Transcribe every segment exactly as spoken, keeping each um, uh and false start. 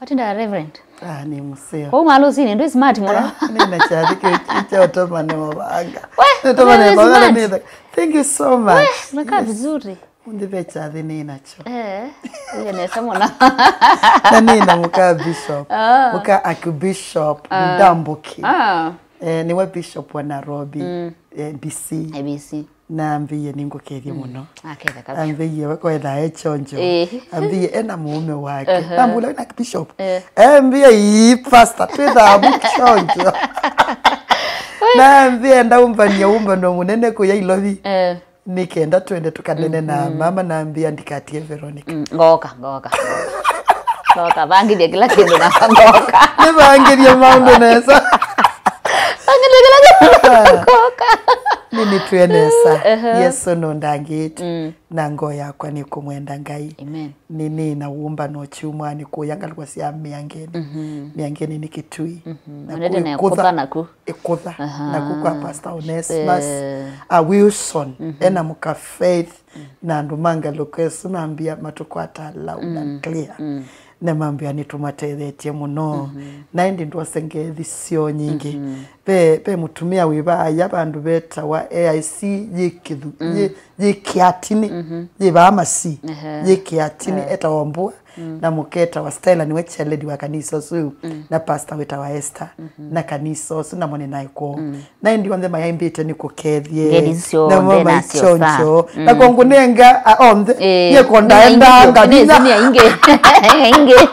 Tinda Reverend. Ah, nĩ mũseo. Kwa hiyo mahali usini, ndio smart mwana. Nina chati kicha utomane mabanga. We, Utomane wewe mabanga smart. Nina. Thank you so much. Unakaa vizuri. Undi ve chati ninacho. Eh, hiyo ni somo na. Na nina muka bishop. Ah. Muka archbishop Ndambuki. Ah, Eh, niwe bishop wa Nairobi. Eh, B C. A B C. Na ambĩie nĩngũkethye mũno. Aketha kabisa. Ambĩie we kwetha e chonjo. Eh. Ambĩie ena mũũme wake. Nambũla na bishop. Eh. Ambĩie ii pastor twĩthaa mu chonjo. Na ambĩie ndaumbania umbano mũnene kuya Ilovi. Eh. Nĩ kenda twende tũkanene na mama na ambĩie ndikatie Veronica. Mm, ngoka, ngoka. Ngoka, vangithia kila kindu na ngoka. Nĩvangĩthie maũndũ nesa. Vangithia kila kindu na ngoka. Nĩnĩtwĩe nesa. Yesu nũndangĩĩte. Na ngoo yakwa nĩkũmwenda Ngai. Amen. Nĩnĩ na wũmbano kyumwanĩ kũya ngalĩko sya mĩangenĩ. Mĩangenĩ nĩ Kĩtui. Na Nonete na kũkũtha. Kũtha naku. Ĩkũtha. Naku kwa Pastor Onesmus. A Wilson. Ena mũka Faith. Na andũ ma ngalĩko ĩsu mambĩa matũkwata loud and clear. Na mambĩa nĩtũmatethetye mũno. Na ĩndĩ ndwose ngethi syoo nyingĩ. Ve, ve mũtumĩa wĩ vaaya vandũ vetawa A I C yĩ kĩthu, yĩ, yĩ kĩatinĩ, yĩ vaa masi, yĩ kĩatinĩ etawa Mbua, na mũketawa Stella nĩwe chairlady wa kanisa ũsu, na pastor wĩtawa Esther, na kanisa ũsu namo nĩ naĩ kwoo. Na ĩndĩ onthe mayaimbĩte nĩ kũkethye. Ngeli syonthe nasyo saa. Na kwa ngũnenga a, onthe, Eh, yeko ndaendanga vinya. Nĩ ingĩ. Ingĩ.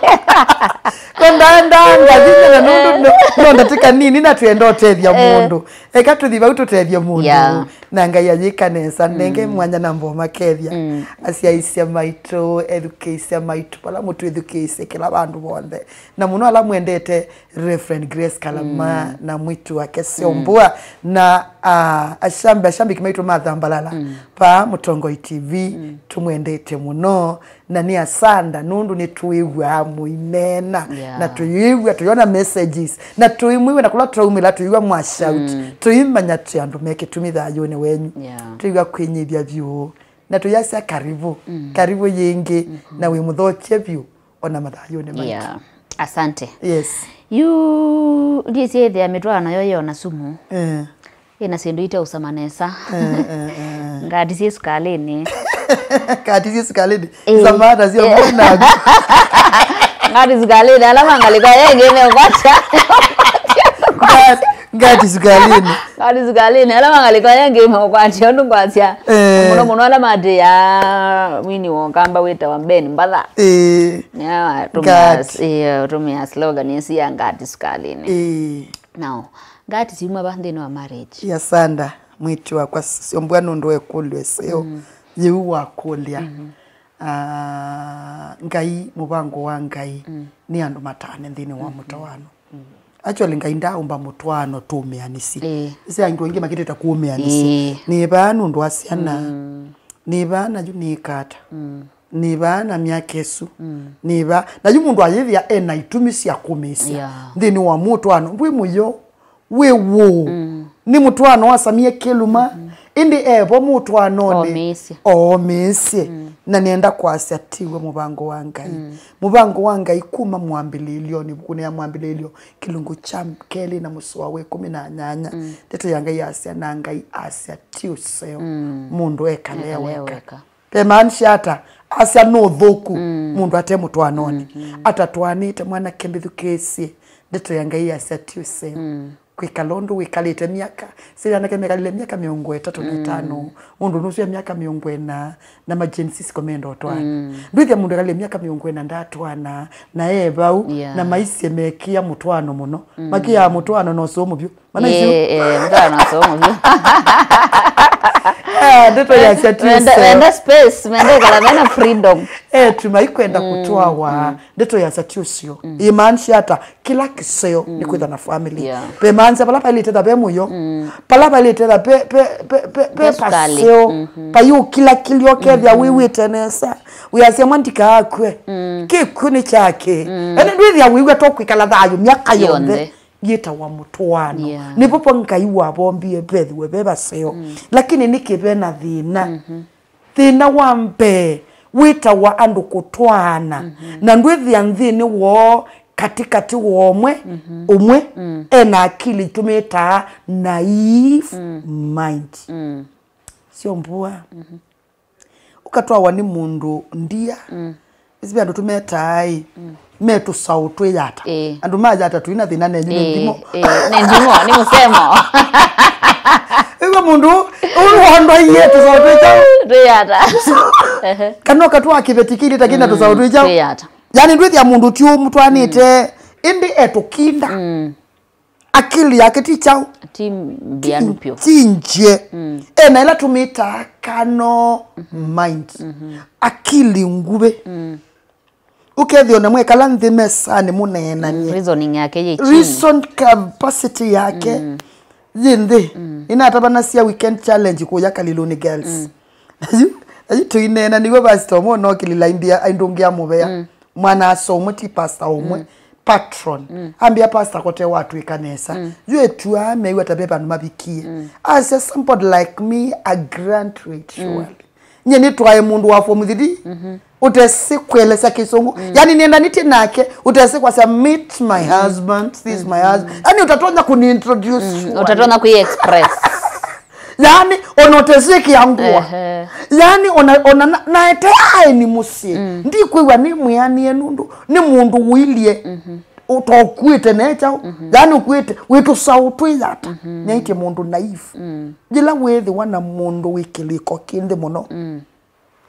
Ko ndaendanga vinya na nũndũ no, no ndatĩka nini na twenda ũtethya mũndũ. Eka tũthi vau tũtethye mũndũ. Yeah. Na Ngai ayĩka nesa, nenge mwanya na mboma kethya. Asyaisya maitũ, ethukĩisya maitũ, vala mũtwĩthukĩisye kĩla vandũ vonthe. Na mũno ala mwendete Reverend Grace Kalama na mwĩtu wake Syombua na ah, ashambi, ashambiki maitũ ma Thambalala pa Mũtongoi T V tũmwendete mũno na nĩ asanda nũndũ nĩtwĩw'aa mũineena Yeah. na tũyĩw'a tũyona messages na tũimwĩw'a na kũla twaumĩla tũyĩw'a mwa shout tũimanya twĩ andũ me kĩtumi thayũnĩ wenyu Yeah. tũyĩw'a kwĩnyivya vyũ na tũyasya karibu karibu yĩngĩ na wĩ mũthokye vyũ ona mathayũnĩ maitũ. Yeah. Asante. Yes. Yu ndĩsĩ ĩthĩa mĩtwaano yo yĩona sumu. Eh. Ĩna syĩndũ iteũsama nesa. Eh, eh, eh. Ngati syĩ sukalĩnĩ. Ngati syĩ sukalĩnĩ. Eh. Samata sio Eh. mwana. Ngati sukalĩnĩ ala mangalĩko yengĩ meũkwatya. Ngati, ngati sukalĩnĩ. Ngati sukalĩnĩ ala mangalĩko yengĩ meũkwatya ũndũ ngwasya. Eh. Mũno mũno ala matĩaa mwini wa Ũkamba wĩtawa Ben Mbatha. Eh. Yeah, Ngati. Ũtũmĩa slogan ĩsu ya ngati sukalĩnĩ. Eh. Now, ngati siuma va nthĩnĩ wa marriage. Yasanda mwĩti wakwa Syombua nũndũ wekũlyo ĩseo yĩu wakũlya. Ah, Ngai, mũvango wa Ngai nĩ andũ matane nthĩnĩ wa mũtwaano. Actually, Ngai ndaaũmba mũtwaano tũũmĩanĩsye. Ĩĩ. Ĩsĩ angĩ aingĩ makĩtĩte kũũmĩanĩsya. Ĩĩ. Nĩ vaa nũndũ wa syana. Nĩ vaa na yu nĩĩkata. Nĩ vaa na myaka ĩsu. Nĩ vaa na yu mũndũ ayĩthĩa ena itumi sya kũmĩĩsya. Yeah. Nthĩnĩ wa mũtwaano ndwĩ mũyo. Wĩ wũũ? Nĩ mũtwaano wasamie kĩluma, ĩndĩ evo mũtwaanonĩ Omĩĩsye. Oomĩĩsye. Na nĩenda kwasya tiw'o mũvango wa Ngai. Mũvango wa Ngai kuma mwambĩlĩĩlyonĩ, ĩvukunĩ ya Mwambĩlĩĩlyo, kĩlungu kya kelĩ na mũsoa wa ĩkũmi na nyanya. Ndeto ya Ngai yasya, na Ngai asya, ti ũseo mũndũ ekale Ekale weka. Weka. Vemaanisha ata? Asya nũthũku mũndũ ate mũtwaanonĩ. Atatwaanĩte mwanake mbĩthukĩĩsye. Ndeto ya Ngai yasya ti ũseo. Kwĩkala ũndũ wĩkalĩte myaka. Sili anake mekalile myaka mĩongo ĩtatũ na ĩtano. Mũndũ nũsu ya myaka mĩongo ĩna na majensi sikomenda ũtwana. Ndwĩthĩa mũndũ ekalile myaka mĩongo ĩna ndatwana na e vau Yeah. na maisye mekĩa mũtwaano mũno. Makĩaa mũtwaano na ũsũmũ vyũ. Mana icio? Eh, eh, mtano asomo vyũ. Ah, ndeto yasya ti Wenda ũseo. Wenda space, menda ikala mena freedom. Eh, tumaikwenda kũtwawa. Ndeto yasya ti ũseo. Imaanisha ata? Kĩla kĩseo nĩ kwĩtha na family. Yeah. Vemaanisha vala vailĩte tha ve mũyo. Vala vailĩte tha pe, pe, pe, pe, pe Ve sukali. Paseo. Payũkila kilio kethĩa wĩw'ĩte nesa. Wĩasya mwa ndikaakwe. Kĩkw'ũ nĩ kyake. Ene ndwĩthĩa wĩw'a to kwĩkala thayũ myaka yonthe. Yonthe. Yĩtawa mũtwaano. Yeah. Nĩ vovo Ngai wavombie vethĩwe ve vaseo. Lakini nĩkĩ ve na thĩna? Thĩna wa mbee wĩtawa andũ kũtwaana. Na ndwĩthĩa nthĩnĩ woo katĩkatĩ wa ũmwe, ũmwe, ena akili tũmĩtaa naive mind. Sio mbua. Ũkatwawa nĩ mũndũ ndia. Ĩsĩ ve andũ tũmetaa ĩ, me tũsaũ twĩ yata. Ĩĩ. Andũ ma yata tũi na thĩna nenyu nĩ ndimo. Ĩĩ, nĩ ndimo, nĩ mũsemo. Ĩwe mũndũ ũyũ wandwaie tũsaũ twĩ kyaũ? Twĩ yata. Kana ũkatwa kĩveti kĩilĩta kĩna tũsaũ twĩ kyaũ? Twĩ yata. Yani ndwĩthĩa mũndũ ti ũmũtwanĩte, ĩndĩ etũkinda. Akili yake ti kyaũ? Ti mbianu pyũ. Ti njie. Ena ĩla tũmĩtaa carnal mind. Akili nguvĩ. Ũkethĩa ona mwekala nthĩ mesanĩ mũneenanie. Reasoning yake yĩ chini. Reason capacity yake yĩ nthĩ. Nĩnatavanasya weekend challenge kũya Kaliluni Girls. Na yu, na yu tũineena nĩw'o pastor ũmwe ũnokĩlila aimbĩa aindũngĩa mũvea. Mwana-a-asa ũmwe ti pastor ũmwe, patron. Ambĩa pastor kote watwĩka nesa. Yu etu aa mew'a ta ve vandũ mavikie. Asya, somebody like me, a graduate, surely. Nyie nĩtwae mũndũ wa form three, ũtesĩ kũelesya kĩsũngũ. Yani nĩendanĩtye nake, ũtesĩ kwasya, meet my husband, this is my husband. Yani ũtatonya kũniintroduce. Ũtatonya kwĩ express. Yani ona ũtesĩ kĩangũa. Ehe. Yani ona, ona na, naete aeni mũsyĩ. Ndikwĩw'a nĩ mwĩanĩe nũndũ nĩ mũndũ ũilyĩ. Ũtokuĩte ne kyaũ. Yani ũkuĩte wĩ tũsaũ twĩ yata. Nĩaĩtye mũndũ naive. Yĩla wĩthĩwa na mũndũ wĩ kĩlĩko kĩ nthĩ mũno,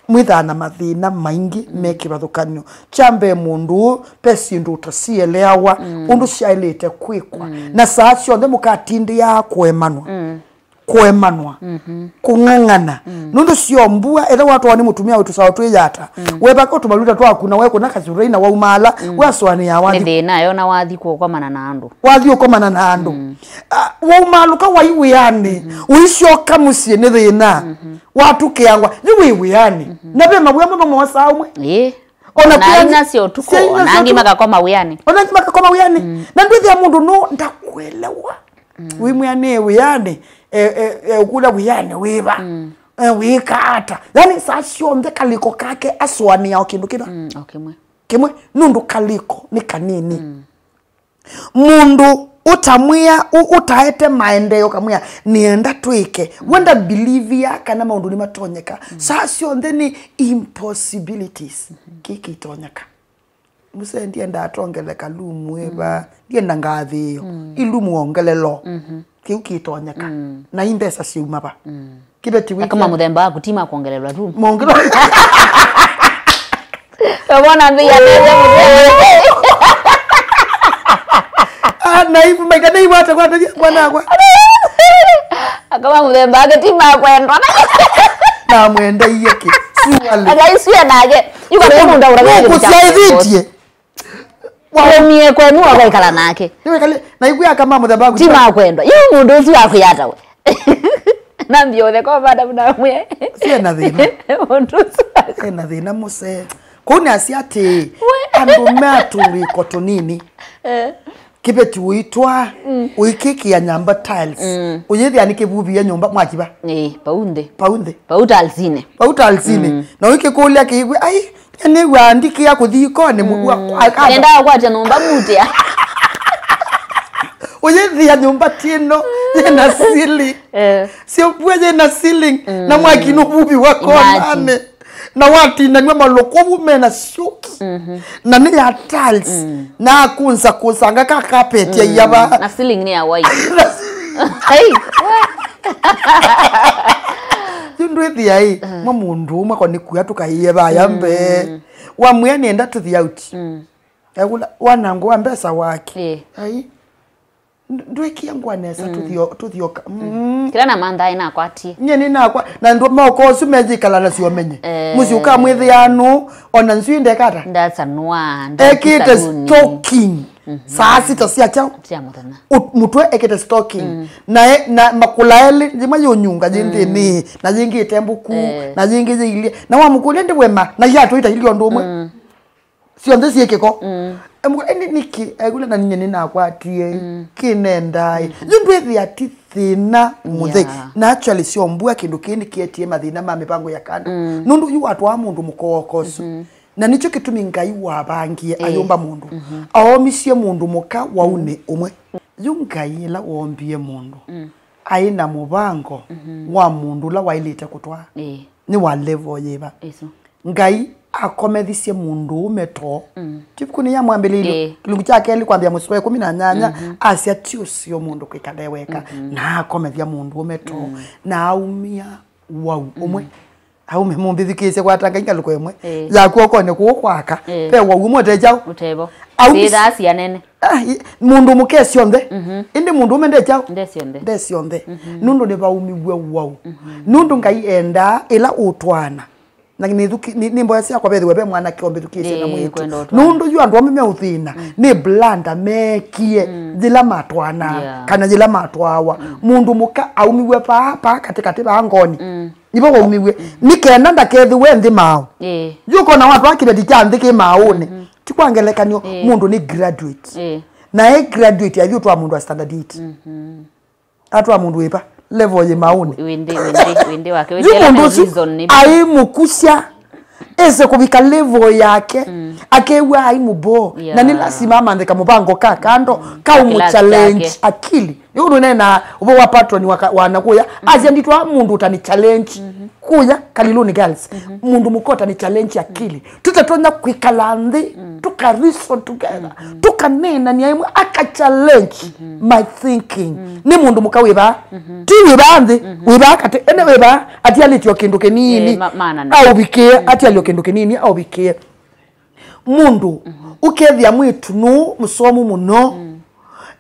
mwĩthaa na mathĩna maingĩ me kĩvathũkany'o. Kya mbee, mũndũ ũũ ve syĩndũ ũtasieleawa ũndũ syaĩlĩte kwĩkwa, na saa syonthe mũkatindĩaa kũemanwa. Kũemanwa. Kũng'ang'ana. Nũndũ syo mbua, etha watwawa nĩ mũtumĩa wĩ tũsaũ twĩ yata, wevaka ũtũmaluta twaku na wekũna kasyũrei na waumaala, wasũanĩaa wathi. Nĩ thĩna yo na wathi kũkomana na andũ. Wathi ũkomana na andũ. Ah, waumaalũka wai wĩanĩ, ũisyoka mũsyĩ nĩ thĩna. Watukĩangwa, yu wĩ wĩanĩ. Na ve mawĩa mamwe mosaa ũmwe. Ĩĩ. Ona na kwĩ inya angĩ, sya ũtukũ, sya inya ona sya angĩ ũtukũ. Makakoma wĩanĩ. Ona angĩ makakoma wĩanĩ. Na ndwĩthĩa mũndũ no ndakuelewa. Wĩ mwĩanĩ wĩanĩ, e, e, e, ũkũlya wĩanĩ wĩva? E, wĩka ata? Yani saa syonthe kalĩko kake asũanĩaa o kĩndũ kĩva? Mm, o kĩmwe. Kĩmwe, nũndũ kalĩko nĩ kanini. Mũndũ ũtamwĩa, ũ-, ũtaete maendeeo kamwĩa, nĩenda twĩke. Wenda believe ya kana maũndũ nĩmatonyeka. Saa syonthe nĩ impossibilities. Kĩkĩtonyeka. Muse ndienda atongeleka lumu ĩva. Ndienda ngathĩĩo. Ilumu ongelelo. Kĩu kĩtonyeka. Na i mbesa syauma va? Kĩveti wĩ kama mũthemba waku ti ma kuongelelwa tu. Mongelo. Wona mbia nene mũthemba. Ah, na ibu maika na ibu ata kwa tabia bwana kwa. Akama mũthemba wake ti ma kwendwa. Na mwenda iye ki. Suale. Akaisue nake. Yuko ndio munda uragĩte. Kusiaithitie. Waumie kwenu wakaikala nake. Nĩwĩkale, na ikwĩa kama mũthemba waku. Ti ma kwendwa. Yu mũndũ ũsu akwĩata we. Nambia ũtheka wa madam na mwe. Siena thĩna. Mũndũ ũsu. Siena thĩna mũsee. Kũu nĩ asya atĩ andũ me atũlĩko tũnini. Eh. Kĩveti ũitwa, ũikĩkĩa nyamba tiles. Ũyĩthĩa nĩ kĩvuvie nyũmba mwakiva. Eh, pau nthĩ. Pau nthĩ. Pau tiles-inĩ. Pau tiles-inĩ. Na ũikĩkũlya kĩw'e, ai, nĩw'aa ndikĩa kũthi ikonĩ mũkua. Endaa kwatya nyũmba mutia. Ũyĩthĩa nyũmba tino yĩna ceiling. Eh. Sio pua yĩna ceiling. Na mwaki nũvuviwa konanĩ. Na watinanw'a malũkũvu mena syũki. Na nĩ ya tiles. Na akunza kusanga ka carpet ya iyava. Na ceiling nĩ ya white. Hey, yu ndwĩthĩa ĩ, mwa mũndũ ũmwe kwa nĩkua tũkaĩe vaya mbee. Wamwĩa nĩenda tũthi out. Ekũla, wanangũa mbesa wake. Ĩ. Ai. Ndwĩkie ngwa nesa, tũthio-, tũthioka. Mm. Kĩla na mandhaĩ nakwatie. Nye nĩ nakwa, na ndũ moko ũsu meyĩkala na sio menye. Eh. Mũsyĩ ũkamwĩthĩa nũ, ona nzui ndekata. Ndasanwa, ekĩte stocking. Saa sita sya kyaũ. Cia mũthenya. Mũtwe ekĩte stocking. Na e-, na makũla elĩ, yĩmwe yũnyunga yĩ nthĩnĩ, na yĩngĩ ĩte mbũku, na yĩngĩ yĩilyĩ. Na wamũkũlya ndĩwema, na iatũ itailye ũndũ ũmwe. Syonthe syĩ kĩko. Emũkũlya, "Ĩndĩ nĩkĩ?" Ekũlya, "Na ninyie nĩnakwatie, kĩnendaĩ." Yu ndwĩthĩa ti thĩna mũthei. Yeah. Na actually syo mbua kĩndũ kĩĩ nĩkĩetie mathĩna ma mĩvango ya kando. Nũndũ yu watwaa mũndũ mũkooko ũsu. Na nĩkyo kĩtumi Ngai wavangie, ĩĩ, ayũmba mũndũ. Mhm. Aomisye mũndũ mũka waunĩ, mm, ũmwe. Yu Ngai ĩla woombie mũndũ, mm, aĩ na mũvango, mhm, wa mũndũ ũla waĩlĩte kũtwaa. Ĩĩ. Nĩ wa level yĩva? Ĩsu. Ngai akomethisye mũndũũme too. Mm. Ti ĩvukunĩ ya Mwambĩlĩlyo, ĩĩ, kĩlungu kya kelĩ kwambĩa mũsoa ĩkũmi na nyanya, mhm, asya ti ũseo mũndũ kwĩkala e weka, mhm, na akomethya mũndũũme too, mm, na aumia wau, mm, ũmwe. Aume mũmbĩthukĩĩsye kwata Ngai ngalũko ĩmwe, ĩĩ, yaku okonĩ kũũ kwaka, ĩĩ, ve wau ũmwe ũte kyaũ? Ũtevo. Aumis- Syĩthaa sya nene. Ah, i-, mũndũ mũka e syonthe. Mhm. Ĩndĩ mũndũũme nde kyaũ? Nde syonthe. Nde syonthe. Mhm. Nũndũ nĩvaumiw'e wau. Mhm. Nũndũ Ngai endaa ĩla ũtwaana. Na nĩthuki-, nĩ, nĩ mboya syakwa vethĩwe ve mwanake ũmbĩthukĩĩsye na, ĩĩ, mwĩĩtu. Kwenda ũtwaana. Nũndũ yu andũ amwe meũthĩna, mm, nĩ blanda meekie, mm, yĩla matwaanaa, yeah, kana yĩla matwaawa. Mm. Mũndũ mũka aumiw'e paa, paa katĩkatĩ vaa ngoni. Mm. Nĩvo waumiw'e. Mm. Nĩ kenda ndakethĩwe nthĩ maaũ. Ĩĩ. Yu ũkona watwaa kĩveti kya nthĩ kĩ maaũnĩ. Mm-hmm. Ti kwa ngelekany'o, ĩĩ, mũndũ nĩ graduate. Ĩĩ. Na e graduate athi ũtwaa mũndũ wa standard eight. Mm-hmm. Atwaa mũndũ wĩva? Level yĩ maaũnĩ. Wĩ nthĩ, wĩ nthĩ, wĩ nthĩ wake. Yu mũndũ ũsu aimũkusya, ese kũvika level yake, mm, akew'a aimũboo. Yeah. Na nĩ lasima amanthe kamũvango ka kando, mm, kaũmũ challenge akili. Yu nũneenaa ũvoo wa patron wa ka-, wa nakũya, mm, asya nditwaa mũndũ ũtani challenge. Mm-hmm. Kũya Kaliluni Girls, mhm, mũndũ mũka ũtani challenge akili. Tũtatonya kwĩkala nthĩ, mm, tũka reason together, mhm, tũkaneenania ĩmwe, aka challenge, mhm, my thinking. Mm. Nĩ mũndũ mũka wĩ vaa. Mhm. Ti wĩ vaa nthĩ, mhm, wĩ vaa katĩ, ene wĩ vaa, atialĩtye o kĩndũ kĩnini. Eh, ma-, maana na. Aũvikĩe, mm, atialĩtye o kĩndũ kĩnini, aũvikĩe. Mũndũ, mhm, ũkethĩa mwĩĩtu nũũ mũsomu mũno. Mm.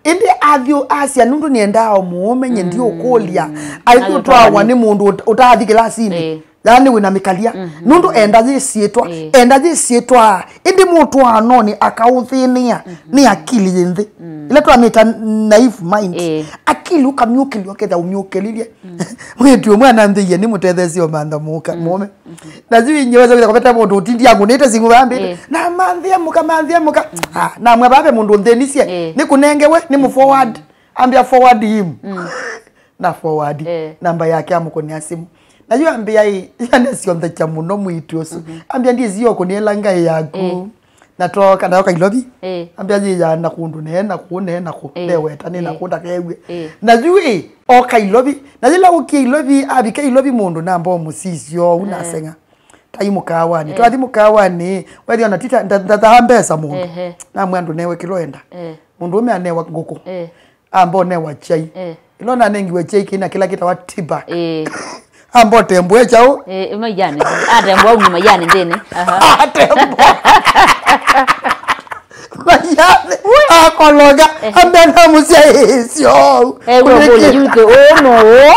Ĩndĩ athi asya, nũndũ nĩendaa o mũũme, nye, mm, ndiũkũlya. Aithi ũtwawa nĩ mũndũ ũt-, ũtaathi kĩlasinĩ. Ĩĩ. Yaani wĩna mĩkalya. Mhm. Nũndũ enda yĩ syĩtwa, ĩĩ, enda yĩ syĩtwa. Ĩndĩ mũtwaanonĩ akaũthĩnĩa, mhm, nĩ akili yĩ nthĩ. Mm. Ĩla twamĩta naive mind. Ĩĩ. Akili ũkamyũkĩlya, ũketha ũmyũkĩlilye. Mm. Mwĩĩtu ũmwe ananthĩie nĩmũtetheesye ũmantha mũka, mm, mũũme. Mhm. Na yu inyie wesa kwĩtha kũvete mũndũ ũtindia ngũnĩte simu vambĩte. Ĩĩ. Na manthĩa mũka, manthĩa mũka. Mhm. Ah, namwĩa vave mũndũ nthĩnisye. Ĩĩ. Nĩkũnengewe, nĩ mũ forward. Ambĩa forward him. Mm. Na forward. Ĩĩ. Namba yake amũkũnĩa simu. Na yu ambĩa ĩ, yu anesyonthe kya mũno mwĩĩtu ũsu. Mhm. Ambĩa ndĩsĩ ũkũnĩela ngaĩ yaku. Ĩĩ. Na tooka, na oka Ilovi. Ĩĩ. Ambĩa yĩyaa na kũndũ, nee na kũũ, nee na kũũ. Ĩĩ. Ndeweta, nee na kũũ, ndakew'e. Ĩĩ. Na yu ĩ, oka Ilovi. Na yĩla ũkie Ilovi, avika Ilovi mũndũ namba ũmũsisya ũu, ĩĩ, naseng'a. Tai mũkaawanĩ. Ĩĩ. Twathi mũkaawanĩ, wethĩa ona tita, nda-, ndathaa mbesa mũndũ. Ehe. Namwĩa ndũnewe kĩla ũenda. Ĩĩ. Mũndũũme anewa ngũkũ. Ĩĩ. Amba ũnewa kyai. Ĩĩ. Ĩla ũnanengiwe kyai kĩna kĩla kĩtawa tea bag. Ĩĩ. Amba ũtembũe kyaũ? Ĩĩ, maiyanĩ. Atembũa ũngĩ maiyanĩ nthĩnĩ. Aha. Atembũa. Maiyanĩ. Akologa. Ehe. Ambe namũsya ĩsyo. Ewe kũlya ũkũlya kĩ- yuke ũũ nũũ?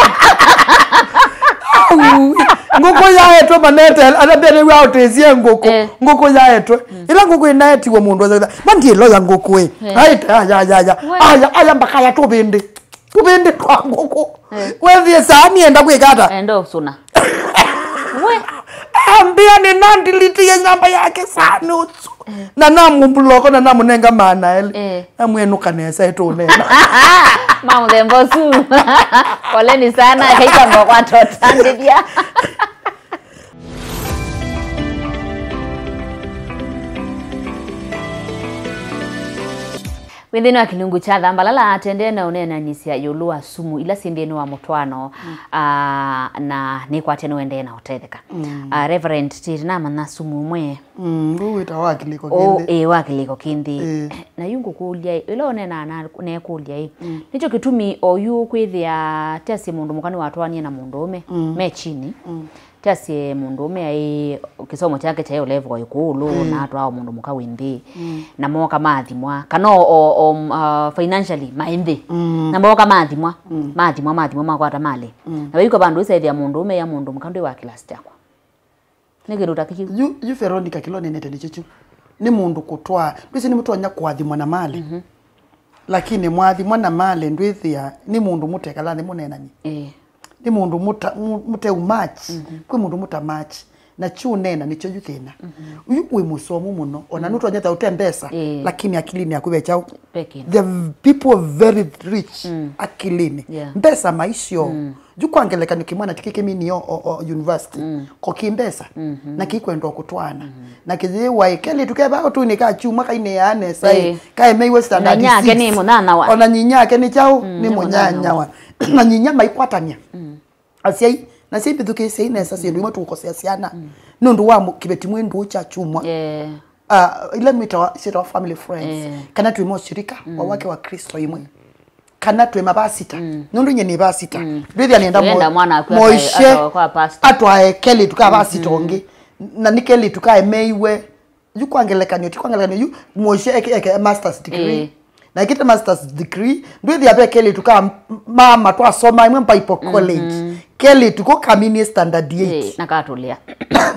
Au. Ngũkũ yaetwe manete, ala mbere wa ũtĩsie ngũkũ. Eh. Ngũkũ yaetwe. Mm. Ĩla ngũkũ ĩnaetiwe mũndũ azaitha, "Ma ndiĩloya ngũkũ ĩ." Eh. Aite, aya, aya, aya. We. Aya, aya, mbakaya tũvĩndĩ. Tũvĩndĩ twa ngũkũ. Eh. Wethie saani enda kwĩka ata? Enda ũsũna. We. Ambĩa nĩnandilitie namba yake saani ũsu. Eh. Na namũmbuloko na namũnenga maana elĩ. Eh. Namwĩnũka nesa ĩtũnena. Ma mũthemba ũsu. Poleni sana, kaitamba kwa tota ndĩthya. Wĩ nthĩnĩ wa kĩlungu kya Thambalala, tendee na ũneenanyĩsya ĩũlũ wa sumu ila syĩ nthĩnĩ wa mũtwaano, mm, ah, na nĩkwatya nĩwendee na ũtetheka. Mm. Ah, Reverend, tĩtĩ namanya sumu ũmwe. Mm, ũu wĩtawa wa kĩlĩko kĩnthĩ. Ĩĩ, wa kĩlĩko kĩnthĩ. Ĩĩ. Na yu ngũkũlya ĩ, ĩla ũneenaa na neekũlya ĩ, mm, nĩkyo kĩtumi oyu kwĩthĩa tyasye mũndũ mũka nĩwatwaanie na mũndũũme, mm, me chini. Mm. Tyasye mũndũũme aĩ kĩsomo kyake kyaĩ o level ĩkũlũ, mm, na atwaa o mũndũ mũka wĩ nthĩ, mm, na mooka maathimwa, kana o, o, o, uh, financially maĩ nthĩ, mm, na mooka maathimwa, mm, maathimwa, maathimwa, makwata malĩ. Mm. Na wĩkw'a vandũ ũsethĩa mũndũũme ya mũndũ mũka ndwĩ wa class yakwa. Nĩ kĩndũ ta kĩu. Yu, yu Veronica kĩla ũneenete nĩkyo kyu. Nĩ mũndũ kũtwaa. Ndwĩsĩ nĩmũtonya kũathimwa na malĩ. Mhm. Lakini mwathimwa na malĩ ndwĩthĩa nĩ mũndũ mũtekala nthĩ mũneenany'e. Ĩĩ. Nĩ mũndũ mũta-, mũ-, mũteu match. Mhm. Kwĩ mũndũ mũta match. Na kyu neena nĩkyo yu thĩna. Yu wĩ mũsomu mũno, ona nũtonyetha ũte mbesa, Ĩĩ. lakini akilini yaku ve kyaũ? Pekĩ. The people very rich, Mm. akilini. Yeah. Mbesa maisyo. Mm. Yu kwa ngelekany'o kĩmwana kĩkĩ kĩmini o, o, o university. Mm. Ko kĩ mbesa. Mhm. Na kĩkwenda kũtwaana. Mhm. Na kĩyĩwa ĩ, kelĩtu keva ũtũinĩ ka kyumwa kainĩaa nesa ĩ, Ĩĩ. kaemeiwe standard Ona nyinyake six. nĩ mũnyanyawa. Ona nyinyake nĩ kyaũ? Mm, Nĩ nĩ mũnyanyawa. mũnyanyawa. Na nyinya maikwatany'a. Mm. Asyai, na syai mbĩthukĩĩsyai nesa syĩndũ imwe tũkũkosea syana. Mm. Nũndũ wa mũ-, kĩveti mwĩ ndũũ kya kyumwa. Yeah. Ah, ila mĩtawa, syĩtawa family friends. Yeah. Kana twĩ moshirika, Mm. wa wake wa Kristo imwe. Kana twĩ mavasita. Mm. Nũndũ nye nĩ vasita. Mm. Ndwĩthĩa nĩenda Ndwĩenda mo-, mwana aku moishe atwae, atwae kwa pastor. atwae kelĩtu ka vasita Mm-hmm. ũngĩ. Na nĩ kelĩtu kaemeiwe. Yu kwa ngelekany'o, ti kwa ngelekany'o, yu moishe eke, eke masters degree. Ĩĩ. Na ekĩte masters degree, ndwĩthĩa ve kelĩtu ka m-, mama twasoma imwe Bible College. Mhm. Kelĩtu ko kaminie standard eight. Ĩĩ, na katũlĩa.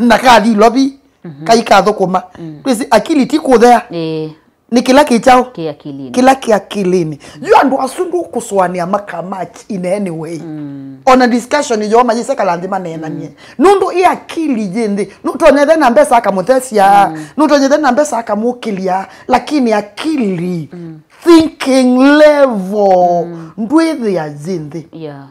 Na kathi lovi, Mhm. kaikathũkũma. Mm. Ndwĩsĩ akili ti kũthea. Ĩĩ. Nĩ kĩla kĩ kyaũ? Kĩ akilini. Kĩla kĩ akilini. Yu andũ asu ndũkũsũanĩa makamatch in any way. Mm. Ona discussion yoo mayĩse kala nthĩ maneenanie. Mm. Nũndũ ĩ akili yĩ nthĩ. Nũtonyethe na mbesa akamũthesya. Mm. Nũtonyethe na mbesa akamũkĩlya. Lakini akili, Mm. thinking level, Mm. ndwĩthĩa yĩ nthĩ. Yeah.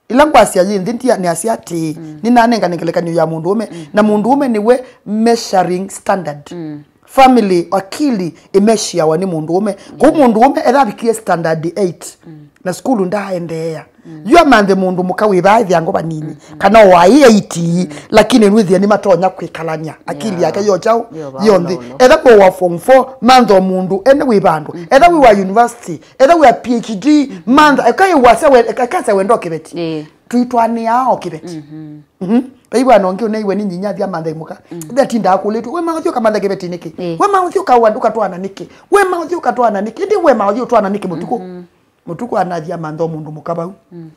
Ĩla ngwasya yĩ nthĩ, ndia-, nĩasya atĩĩ, Mm. nĩnanengane ngelekany'o ya mũndũũme, Mm. na mũndũũme nĩwe measuring standard. Mm. Family, akili ĩmeshiawa nĩ mũndũũme. Kũu Mm. mũndũũme etha avikie standard eight, Mm. na sukulu ndaaendeea. Mm. Yu amanthe mũndũ mũka wĩ vaa ĩthyango vanini, Mm. kana waĩ eight, Mm. lakini nwĩthĩa nĩmatonya kwĩkalany'a akili Yeah. yake yo kyaũ, Yo vaa yo nthĩ. Ũlũlũ. Etha kwĩ wa form four, mantha o mũndũ ene wĩ vandũ. Mm. Etha wĩ wa university, etha wĩ wa P H D, Mm. mantha, eka ĩ wasya we-, eka, eka wasya wenda o kĩveti. Ĩĩ. Twĩtwanĩaa o kĩveti. Mhm. Mhm. Vai vwana ũngĩ ũneiwe nĩ nyinya athi amantha imũka. Mm. Ĩthe atindaa akũlĩtwe, "We maũthi ũkamantha kĩveti nĩkĩ? Ĩĩ. We maũthi ũkawa-, ũkatwana nĩkĩ? We maũthi ũkatwana nĩkĩ? Ĩndĩ we maũthi ũtwana nĩkĩ mũtukũ?" Mhm. Mũtukũ anathi amantha o mũndũ mũka vau. Mm.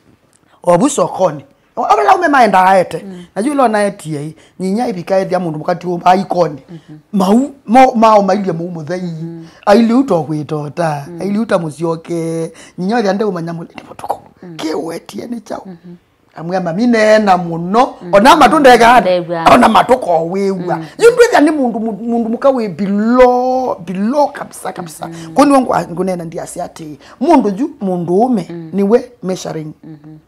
O vu sokonĩ. O, o vala aume maendaa aete. Mm. Na yu ĩla onaetie ĩ, nyinya ivika ethĩa mũndũ mũka ti ũ-, aikoni. Mhm. Mau, mo, mao mailyĩ mũu mũthei. Mhm. Ailye u to kwĩtota. Mm. Ailye u ta mũsyoke. Nyinya ethĩa ndeũmanya mũlĩ nĩ mũtukũ. Mm. Kĩ ũetie nĩ kyaũ? Mhm. Amwĩa mami neena mũno, Mm. ona matũ ndeka ata, Ndew'a. ona matũ kowĩw'a. Mm. Yu ndwĩthĩa nĩ mũndũ mu-, mũndũ mũka wĩ below, below kabisa, kabisa. Mm. Kũu nĩwe ngwa-, ngũneena ndiasya atĩ, mũndũ yu, mũndũũme, Mm. nĩwe measuring. Mm-hmm.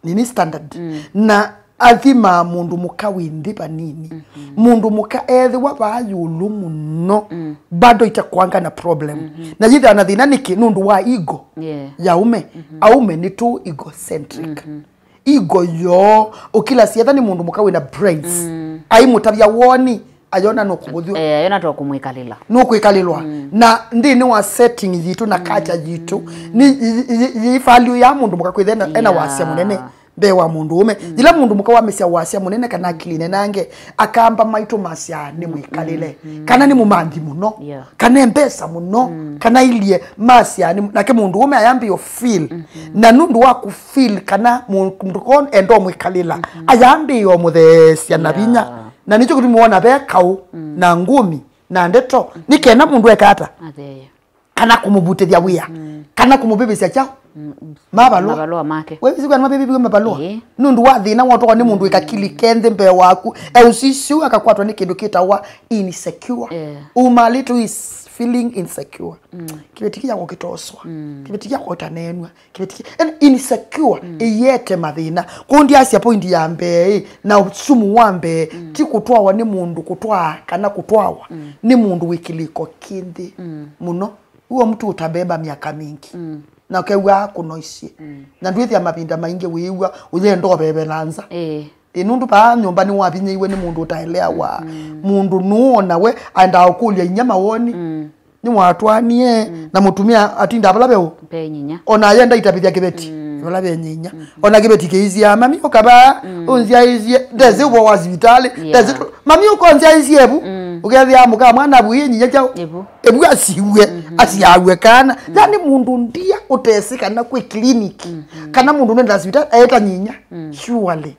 Nini standard. Mm. Na athimaa mũndũ mũka wĩ nthĩ vanini. Mm-hmm. Mũndũ mũka ethĩwa vaa yũlũ mũno, Mm. bado itakwanga na problem. Mm-hmm. Na yĩthĩwa na thĩna nĩkĩ? Nũndũ wa ego Yeah. ya aume. Mm-hmm. Aume nĩ tũ egocentric. Mm-hmm. Ego yoo, ũkĩla sietha nĩ mũndũ mũka wĩna brains. Mm. Aimũtavya woni, ayona no kũmũthyũ. Eh, ayona to kũmwĩkalĩla. Nũkwĩkalĩlwa. Mm. Na nthĩnĩ wa setting yitũ na Mm. culture yitũ, Mm. nĩ yi-, yi-, yi-, yi value ya mũndũ mũka kwĩtha ena, ena wasya Yeah. mũnene mbee wa mũndũ ũme. Mm. Yĩla mũndũ mũka wamĩsya wasya mũnene kana akili nenange, akamba maitũ masya nĩ mwĩkalĩle. Mm. Kana nĩ mũmanthi mũno. Yeah. Kana e mbesa mũno. Mm. Kana ilie masya nĩ, nake mũndũ ũme ayambĩĩa feel. Mm-hmm. Na nũndũ wa kũ feel kana mũndũ ko enda ũmwĩkalĩla, Mm-hmm. ayambĩĩa mũtheesya na Yeah. vinya. Na nĩkyo kĩtumi wona ve kaũ Mm. na ngumi na ndeto, nĩ kenda mũndũ eka ata? Athee. Kana kũmũvutĩthya wĩa, Mm. kana kũmũvĩvĩsya kyaũ? Mm, mm. Mavalũa. Mavalũa make. We wĩsĩ kana mavĩvĩw'e mavalũa? Ĩĩ. Nũndũ wa thĩna wotwawa nĩ mũndũ wĩkakili kenthĩ mbee waku, e ũsisyu akakwatwa nĩ kĩndũ kĩtawa insecure. Yeah. Umalĩtu is feeling insecure. Mm. Kĩveti kĩyakwa kĩtoswa. Mm. Kĩveti kĩyakwa ũtaneenwa. Kĩveti kĩ-, yani insecure, Mm. ĩyete mathĩna. Kũu ndiasya point ya mbee, ĩ, na ũsumu wa mbee, Mm. ti kũtwawa nĩ mũndũ kũtwaa kana kũtwawa Mm. nĩ mũndũ wĩ kĩlĩko kĩnthĩ Mm. mũno. Huo mtu utabeba miaka mingi. Mm. Na ũkew'aa kũnoisie. Mm. Na ndwĩthĩa mavinda maingĩ wĩĩw'a ũyenda ũvevela nza. Ĩĩ. Ĩ, nũndũ vaa nyũmba nĩwavinyĩiwe nĩ mũndũ ũtaeleawa. Mm. Mũndũ nũona we aendaa ũkũlya inya mawoni. Mm. Nĩwatwanie Mm. na mũtumĩa atinda vala veũ. Ve nyinya. Ona ayenda itavĩthya kĩveti. Mm. Vala ve nyinya. Mm. Ona kĩveti kĩisya, "Mami ũka vaa, Mm. ũnzyaĩsye." Ndesĩ ũvoo wa sivitalĩ. Yeah. Ndesĩ tũ-, "Mami ũka ũnzyaĩsye evu." Mm. Ũkethĩa mũka mwana avuie nyinya kyaũ. Evu. Evu asiw'e, Mm-hmm. asiaw'e kana. Mm. Yani mũndũ ndia ũtesĩ kana kwĩ clinic. Mm-hmm. Kana mũndũ nenda sivitalĩ, aeta nyinya. Mm. Surely.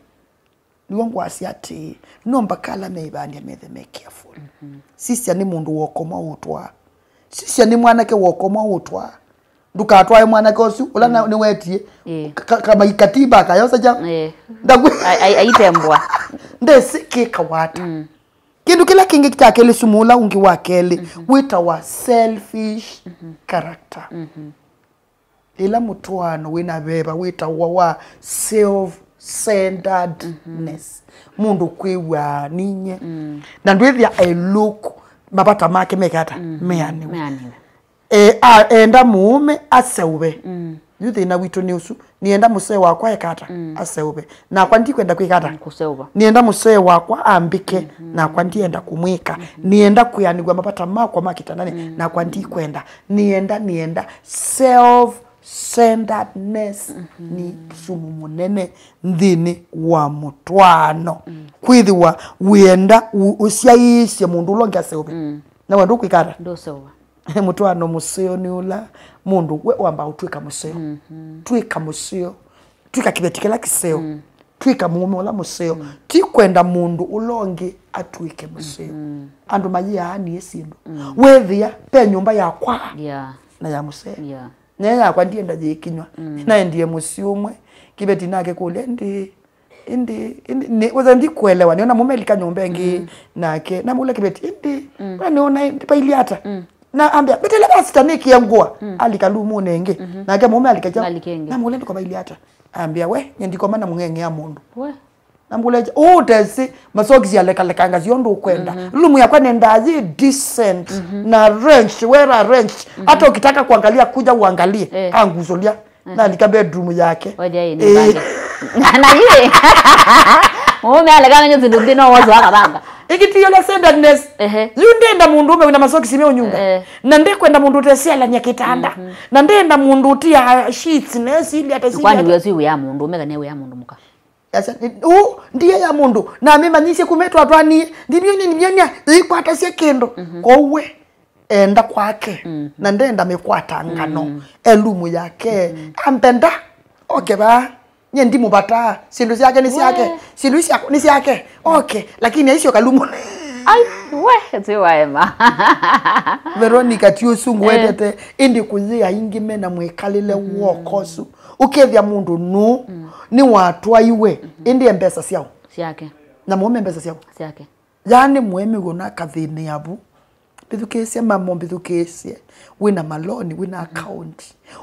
Nĩw'o ngwasya atĩĩ, no mpaka ala meĩvandya methe me careful. Mhm. Sisya nĩ mũndũ wa ũkomwa ũũtwaa. Sisya nĩ mwanake wa ũkomwa ũũtwaa. Ndũkatwae mwanake ũsu, ũla na- Mm. nĩwetie. Ĩĩ. Ka- ka- kamai katiba kayosa kya. Ĩĩ. Ndaku- Ai- ai- aitembwa. Ndesĩ kĩkawa ata. Mm. Kĩndũ kĩla kĩngĩ kya kelĩ, sumu ũla ũngĩ wa kelĩ, mm-hmm, wĩtawa selfish, mm-hmm, character. Mm-hmm. Ĩla mũtwaano wĩna veva wĩtawa wa self-centeredness. Mm-hmm. Mũndũ kwĩw'aa ninyie. Mm. Na ndwĩthĩa e look mavata make mekata, mm-hmm, meanĩwe. Meanĩwe. E, a, enda mũũme aseũve. Mm. Yu thĩna witũ nĩ ũsu. Nĩenda mũsee wakwa eka ata? Mm. Aseũve. Nakwa ndikwenda kwĩka ata? Mm, kũseũva. Nĩenda mũsee wakwa ambĩke. Mm-hmm. Nakwa ndienda kũmwĩka. Mm-hmm. Nĩenda kwĩanĩw'a mavata makwa ma kĩtananĩ. Mm. Nakwa ndikwenda. Nĩenda, nĩenda. Self-centeredness, mm-hmm, nĩ sumu mũnene nthĩnĩ wa mũtwaano. Mm. Kwĩthĩwa wĩenda ũ-, ũsyaĩĩsye mũndũ ũla ũngĩ aseũve. Mm. Na we ndũkwĩka ata? Ndũseũva. Mũtwaano mũseo nĩ ũla mũndũ we wamba ũtw'ĩka mũseo. Mhm. Tw'ĩka mũseo. Tw'ĩka kĩveti kĩla kĩseo. Mm. Tw'ĩka mũũme ũla mũseo. Mm. Ti kwenda mũndũ ũla ũngĩ atw'ĩke mũseo. Mhm. Andũ mayĩaa niĩ syĩndũ. Mm. Wethĩa ve nyũmba yakwa, yeah, na ya mũsee. Yeah. Nayo yakwa ndienda yĩkinywa. Mm. Naendie mũsyĩ ũmwe, kĩveti nake kũlya, "Ĩndĩ, ĩndĩ, ĩndĩ, nĩ, wetha ndikuelewa." Nĩona mũme alika nyũmba ĩngĩ, mm, nake. Namũla kĩveti, "Ĩndĩ, mm, we nĩona ĩndĩ vailyĩ ata?" Mm. Na ambĩa, "Mbetele basi ta nĩkĩe ngũa." Mm. Alika lumunĩ ĩngĩ. Mhm. Nake mũme alika kyaũ? Alika ĩngĩ. Namũla, "Ndĩko vailyĩ ata?" Ambĩa, "We, nye ndikoma na mũng'eng'ea mũndũ." We. Namũleja, "Ũũ ũtesĩ, masokisi yalekalekanga syonthe ũkwenda. Mhm. Lumu yakwa nendaa yĩ decent, mhm, na arranged, well arranged. Mhm. Hata ukitaka kuangalia, kuja uangalie." Eh. Angusũlya. Mhm. Nalika bedroom yake. Oja ĩĩ, eh, nĩmbange. Na yĩĩ. Mũũme alekanga nyo sindu nthĩ no wozo akabanga. Ikitiyo la centeredness. Ehe. Yu ndenda mũndũ ũme wĩna masokisi me ũnyunga. Eh. Na ndikwenda mũndũ ũtesyalany'a kĩtanda. Mhm. Na ndenda mũndũ ũtia sheets, nesili atesili. Kwani ata- wĩasu wĩa mũndũ ũme kana wĩa mũndũ mũka? Asa, ũ, ndiye ya mũndũ. Na amĩmanyisye kuma twatwanie. Ndimyonia, ndimyonia, ĩikwatasya kĩndũ. Mhm. Kwoou we, enda kwake. Mhm. Na ndenda mĩkwatangano. Mm. Elumu yake. Mhm. Ampenda. Oke vaa. Nye ndimũvataa. Syĩndũ syake nĩ syake. We. Syĩndũ isu syakwa nĩ syake. Oke. Lakini aisyo kalumu. Ai, we, ti waema. Veronica, ti ũsu ngwendete. Eh. Ĩndĩ kũyĩ aingĩ mena mwĩkalĩle, mhm, wokosu. Ũkethĩa mũndũ nũ, mm, nĩwatwaiwe, mhm, ĩndĩ e mbesa syaũ? Syake. Na mũũme mbesa syaũ? Syake. Yaani mũemeu ona akathĩnĩa vu. Mbĩthukĩĩsye mama, mbĩthukĩĩsye. Wĩna maloni, wĩna, mhm, account.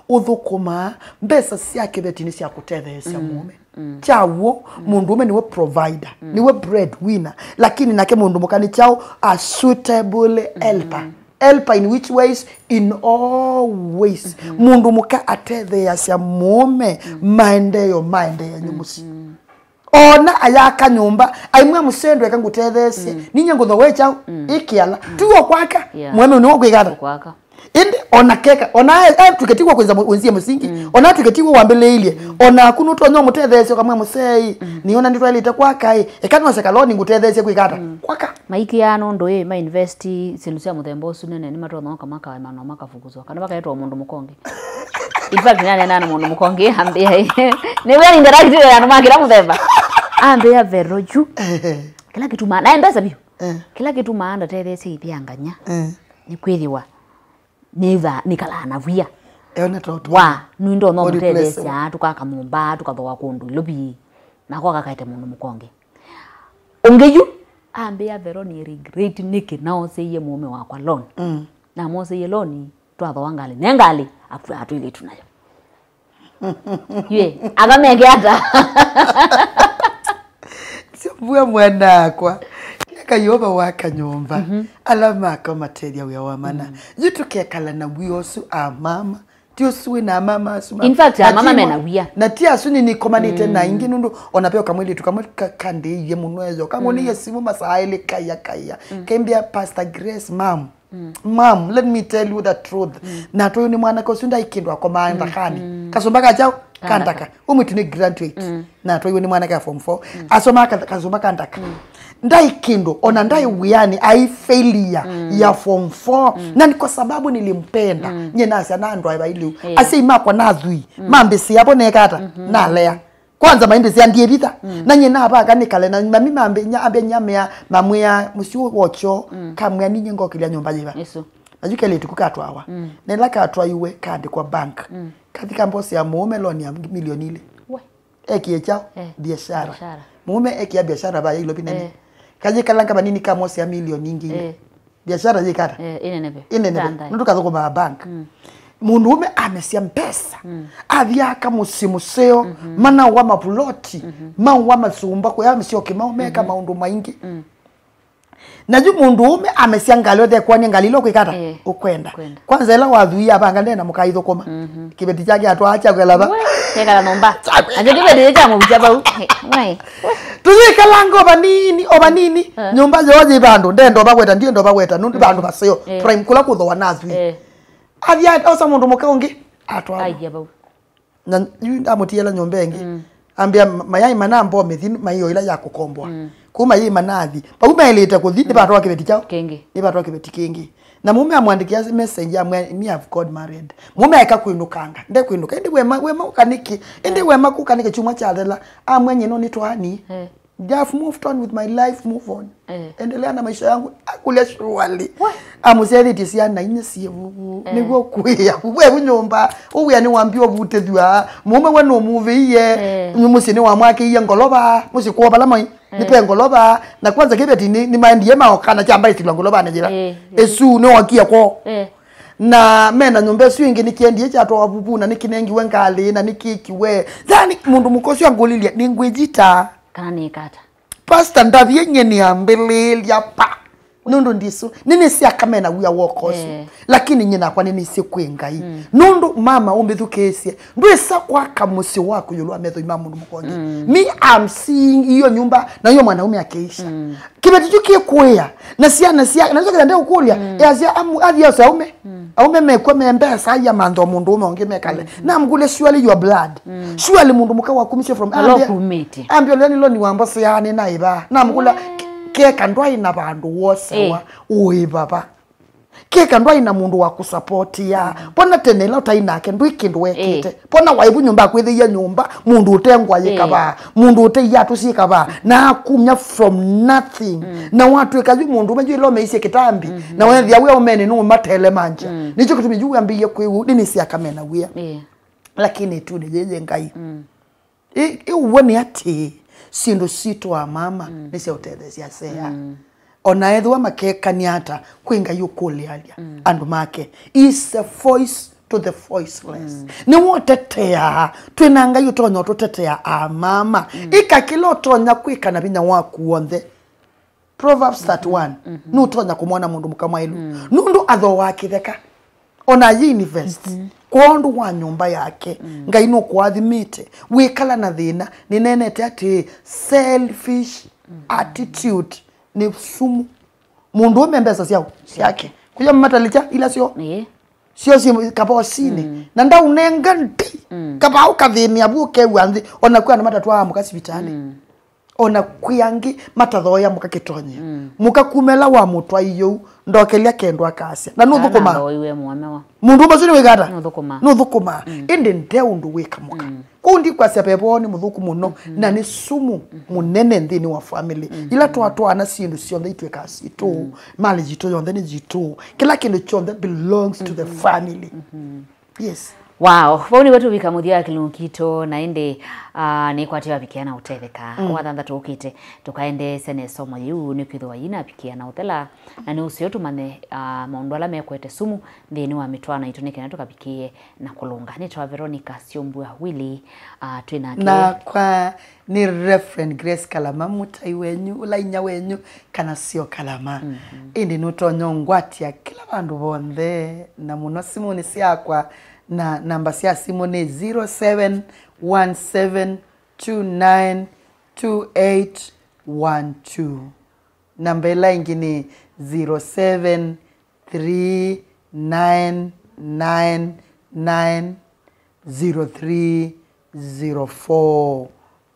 Ũthũkũmaa, mbesa sya kĩveti nĩ sya kũtetheesya, mm, mũũme. Mm. Kyaw'o, mm, mũndũũme nĩwe provider, mm, nĩwe breadwinner. Lakini nake mũndũ mũka nĩ kyaũ? A suitable, mm, helper. Helper in which ways? In all ways. Mhm. Mũndũ mũka atetheeasya mũũme, mm, maendeeo maendeea nĩ, mm, mũsyĩ. Mm. Ona ayaka nyũmba, aimwĩa mũsee ndweka ngũtetheesye. Mm. Ninye ngũthowe kyaũ? Mm. Ĩkĩala. Mm. Tiwo kwaka. Yeah. Mũũme nĩwe ũkwĩka ata? Kwaka. Ĩndĩ ona keka, ona a-, atw'ĩke tiwo kwĩnza mũ-, ũnzie mũsingi, mm, ona atw'ĩke tiwo wambĩlĩĩilye, mm, onaku nũtonya ũmũtetheesya ũkamwĩa mũsee, mm, nĩona nĩtwaĩlĩte kwaka ĩ, eka nose kaloni ngũtetheesye kwĩka ata? Mm. Kwaka. Maikĩaa nũndũ ĩ, ma invest syĩndũ sya mũthemba ũsu nene, nĩmatonya ũkamaka wema na makafukuzwa, kana vakaetwa mũndũ mũkonge. In fact, nĩaneenaa na mũndũ mũkonge, ambĩa, nĩwe interact na andũ ma kĩla mũthemba. Ambĩa, "Vero yu." Kĩla kĩtumaa, na mbesa vyũ. Eh. Kĩla kĩtumaa ndatetheesya ĩthe angany'a. Eh. Nĩkwĩthĩwa nĩtha-, nĩkalaa na via. Eona toto. Wa, nũndũ no mũtetheesya, tũkaka nyũmba, tũkathoa kũndũ Nairobi. Nako kakaete mũndũ mũkonge. Ũngĩ yu, ambĩa, "Vero, nĩ regret nĩkĩ naoseie mũũme wakwa loan." Mm. Namoseie loan, twathoa ngalĩ. Ne ngalĩ, akw'a twĩlĩtu nayo. Ywe, akameke ata? Syombua mwana akwa. Eka Yeova waka nyũmba. Mhm. Ala maka matethya wĩa wa mana. Mm. Yu tũkekala na wĩa ũsu a mama. Ti ũsu wĩ na amama asu ma-, in fact, na amama ti mena wĩa. Na ti asu nĩnĩkomanĩte na, mm, ingĩ nũndũ ona ve kamwĩlĩtu kamwe ka-, kandĩie mũno eyo. Kamũnĩie, mm, simũ masaa elĩ kaia kaia. Mm. Kembĩa, "Pastor Grace, mom. Mm. Mom, let me tell you the truth." Mm. Natwaĩwe nĩ mwanake ũsu ndaĩ kĩndũ akomaa, mm, ndakanĩ. Mm. Kasũmba ka kyaũ? Ka ndaka. Ka ndaka. Ũmwĩtu nĩ graduate. Mm. Natwaĩwe nĩ mwanake wa form four. Mm. Asomaa ka-, kasũmba ka ndaka. Mm. Ndaĩ kĩndũ, ona ndaĩ wĩanĩ, aĩ failure, mm, ya form four. Mm. Na ni kwa sababu nilimpenda. Mm. Nye nasya na andũ aĩ vailĩu. Eh. Asyai makwa nathwii, mm, mambĩsĩa vo neka ata? Mhm. Nalea. Kwanza maimbĩsĩa ndiĩvitha. Mm. Na nye navaka nĩkale na mami mambĩ-, nya-, ambĩa nyamea, mamwĩa, "Mũsyĩ wokyo, mm, kamwĩa ninye ngokĩlya nyũmba yĩva?" Ĩsu. Na yu kelĩtu ku katwawa. Mm. Na ĩla katwaiwe, kaandĩkwa bank. Mm. Kathi kambosi ya mũũme loan ya milioni ilĩ. We. Ekie kyaũ? Eh, biashara. Biashara. Mũũme ekia biashara vaya Ilovi nene. Eh. Kayĩkalanga vanini kamwosea milioni ingĩ. Eh. Biashara yĩkata? Eh, ĩneneve. Ĩneneve. Tanthae. Nũndũ kathũkũmaa bank. Mm. Mũndũũme amesya mbesa. Mm. Athi aka mũsyĩ mũseo, mhm, manaũa mavuloti, mhm, maũa masumba, kũya mĩsyoke mao meka, mhm, maũndũ maingĩ. Mm. Na yu mũndũũme amesya ngalĩ othe kwani ngalĩ ila ũkwĩkata? Eh, ũkwenda. Ũkwenda. Kwanza ĩla wathuia avanga ndena mũkaithũkũma. Mhm. Kĩveti kyake atwaa kyakwela va? We, kekala nyũmba. Kyakwela. Ajo kĩveti kya mũvukya vau. Hey, we. Tũyĩkalanga o vanini, o vanini. Eh. Nyũmba yoo yĩ vandũ, ndenda ovaweta, ndienda ovaweta, nũndũ, mm, vandũ vaseo. Eh. Prime kũla kũthoa na athui. Eh. Athi a-, osa mũndũ mũka ũngĩ, atwaa. Aithia vau. Na yu ndamũtiela nyũmba ĩngĩ. Mm. Ambĩa ma-, mayai mana mbo mĩthi mai o ila ya kũkomboa. Mm. Kuma yĩ manathi. Vau maĩlĩte kũthi, mm, nĩvatwa kĩveti kyaũ? Kĩngĩ. Nĩvatwa kĩveti kĩngĩ. Na mũme amwandĩkĩa message amwĩa, "Me have got married." Mũme aeka kwĩnũkanga. Ndekwĩnũka. Ĩndĩ wema, wema ũka nĩkĩ? Ĩndĩ wema kũka nĩkĩ kyumwa kyathela? Amwĩa, "Nyie no nĩtwaani." Eh. They have moved on with my life, move on. Eh. Endelea na maisha yangu. Akũlya surely. What? Amũsyethĩtie syana inya syĩ vuvu. Eh. Nĩw'o kwĩa. Vuvu evu nyũmba. Ũwĩa nĩwambia ũvutĩthw'a. Mũũme we nũmuvĩie. Eh. Mũsyĩ nĩwamwakĩie ngolova. Mũsyĩ kwoo vala mai. Eh. Nĩpe ngolova. Na kwanza kĩveti nĩ, nĩmaendie maokana kyamba ĩsilwa ngolovanĩ yĩla. Eh, eh. Ĩsu nĩwokie kwoo. Eh. Na mena nyũmba ĩsu ĩngĩ nĩkĩendie kyatwawa vuvu na nĩkĩnengiwe ngalĩ na nĩkĩkiwe. Yani mũndũ mũka ũsu angũlilye, "Nĩngwĩyita?" Kana nĩkata? Pastor, ndavie nyie nĩambĩlĩĩlya pa. Nũndũ ndisu, nĩnĩsĩ aka mena wia woko ũsu. Eh. Lakini nyie nakwa nĩnĩsĩ kwĩ Ngai. Mm. Nũndũ mama ũmbĩthukĩĩsye, ndwĩsa kwaka mũsyĩ waku ĩũlũ wa methoi ma mũndũ mũkongi. Mm. Me, I'm seeing iyo nyũmba, na iyo mwanaume akĩisha. Mm. Kĩveti kyu kĩkũĩa, na syana sya, na nĩkyo kĩla ndeũkũlya, mm, easya amu, athi ose aume. Mm. Aume mekwa me mbesa, ya mantha mũndũ ũme ũngĩ mekale. Mm. Namkũlya, "Surely your blood." Mm. Surely mũndũ mũka wakumisye from Ala ambĩa, ũkumĩte. Ambĩa, "Ũlea nĩ loni wa mbosi yaani na ĩva." Namkũlya, yeah, "Ke-, keka ndwaĩ na vandũ wosewa, eh, ũĩ vava? Keka ndwaĩ na mũndũ wa kũsapotia? Mm. Mbona tene ĩla ũtaĩ nake, ndwĩ kĩndũ wekĩte? Eh. Mbona waĩ vu nyũmba akwĩthĩie nyũmba, mũndũ ũte ngwa yĩ, eh, kavaa, mũndũ ũte iatũ syĩ kavaa, na akumya from nothing." Mm. Na watwĩka yu mũndũ ũme yu ĩla ũmeisye kĩtambi, mm-hmm, na wethĩa wĩa ũmene nũũmatele manja. Mm. Nĩkyo kĩtumi yu wambĩie kwĩw'ũ, nĩnĩsĩ aka mena wĩa. Eh. Lakini ĩtunĩ yĩyĩ Ngai. Mm. Ĩ, ĩ ũw'o nĩ atĩĩ, syĩndũ sitũ amama, mm, nĩ sya ũtetheesya asea. Mm. O na ethĩwa makekany'a ata, kwĩ Ngai ũkũlĩalya, mm, andũ make. Is a voice to the voiceless. Mm. Nĩwe ũteteaa, twĩ na Ngai ũtonya ũtũtetea amama. Mm. Ĩka kĩla ũtonya kwĩka na vinya waku w'onthe. Proverbs thirty-one, mm-hmm, nũtonya kũmwona mũndũ mũka mwaĩlu. Mm. Nũndũ athooaa kĩtheka, ona ayĩ invest, mm-hmm, kwondũ wa nyũmba yake. Mm. Ngai nũkũathimĩte. Wĩkala na thĩna, nĩneenete atĩĩ, selfish, mm, attitude nĩ sumu. Mũndũ ũme mbesa syao, syake. Kũya matalikya ila syo. Ĩĩ. Syo syĩ kabosinĩ. Mm. Na ndaũnenga ndi. Mm. Kaba ũkathĩnĩa vu ũkew'a nthĩ, ona kwĩ andũ matatwaa mũka sivitalĩ. Mm. Ona kwĩ angĩ matathooea mũka kĩtonyeo. Mm. Mũka kuma ĩla wamũtwaie ũu, ndokelya kĩndũ akasya. Na nũthũkũmaa. Kana ndoiwe mũomewa. Mũndũ ũmwe ũsu nĩwĩka ata? Nũthũkũmaa. Nũthũkũmaa. Mm. Ĩndĩ nde ũndũ wĩka mũka. Mm. Kũu ndikwasya vevoo nĩ mũthũku mũno, mm-hmm, na nĩ sumu, mm-hmm, mũnene nthĩnĩ wa family. Mm-hmm. Ila twatwaana syĩndũ syonthe itwĩkaa sitũ, mm, mali yitũ yonthe nĩ yitũ. Kĩla kĩndũ kyonthe belongs to the, mm-hmm, family. Mm-hmm. Yes. Wow, vau nĩvo tũvika mũthya wa kĩlungu kitũ, na ĩndĩ, ah, nĩkwatĩ wavikĩa na ũtetheka. Mm. Wathanthatũ ũkĩte, tũkaendeesya na ĩsomo yĩu, nĩkwĩthĩwa yĩnavikĩa na ũthela, na nĩ ũseo tũmanye, ah, maũndũ ala mekwete sumu nthĩnĩ wa mĩtwaano itũ, nĩ kana tũkavikĩe na kũlũnga. Nĩtawa Veronica Syombua Willy, ah, twĩ nake. Nakwa nĩ Reverend Grace Kalama, mũtai wenyu, ũla inya wenyu, kana syo Kalama. Mhm. Ĩndĩ nũtonya ũngwatya kĩla vandũ vonthe, na mũno simũnĩ syakwa, na namba sya simũ nĩ zero seven one seven two nine two eight one two. Namba ĩla ĩngĩ nĩ zero seven three nine nine nine zero three zero four.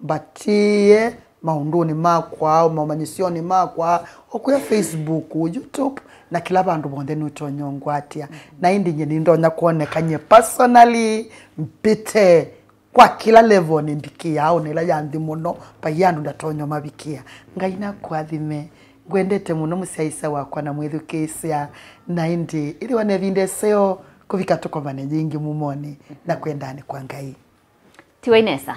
Mbatĩĩe maũndũnĩ makwa, maũmanyĩsyonĩ makwa, o kũya Facebook, YouTube, na kĩla vandũ vonthe nũtonya ũngwatya. Na ĩndĩ nyie nĩndonya kwoneka nyie personally, mbĩte kwa kĩla level nĩmbikĩaa, ona ĩla ya nthĩ mũno, vai andũ ndatonya ũmavikĩa. Ngai nakũathime. Ngwendete mũno mũsyaĩĩsya wakwa na mwĩthukĩĩsya, na ĩndĩ ĩthĩwa na ĩvinda ĩseo kũvika tũkomane yĩngĩ mumonĩ na kwendanĩ kwa Ngai. Tiwai nesa.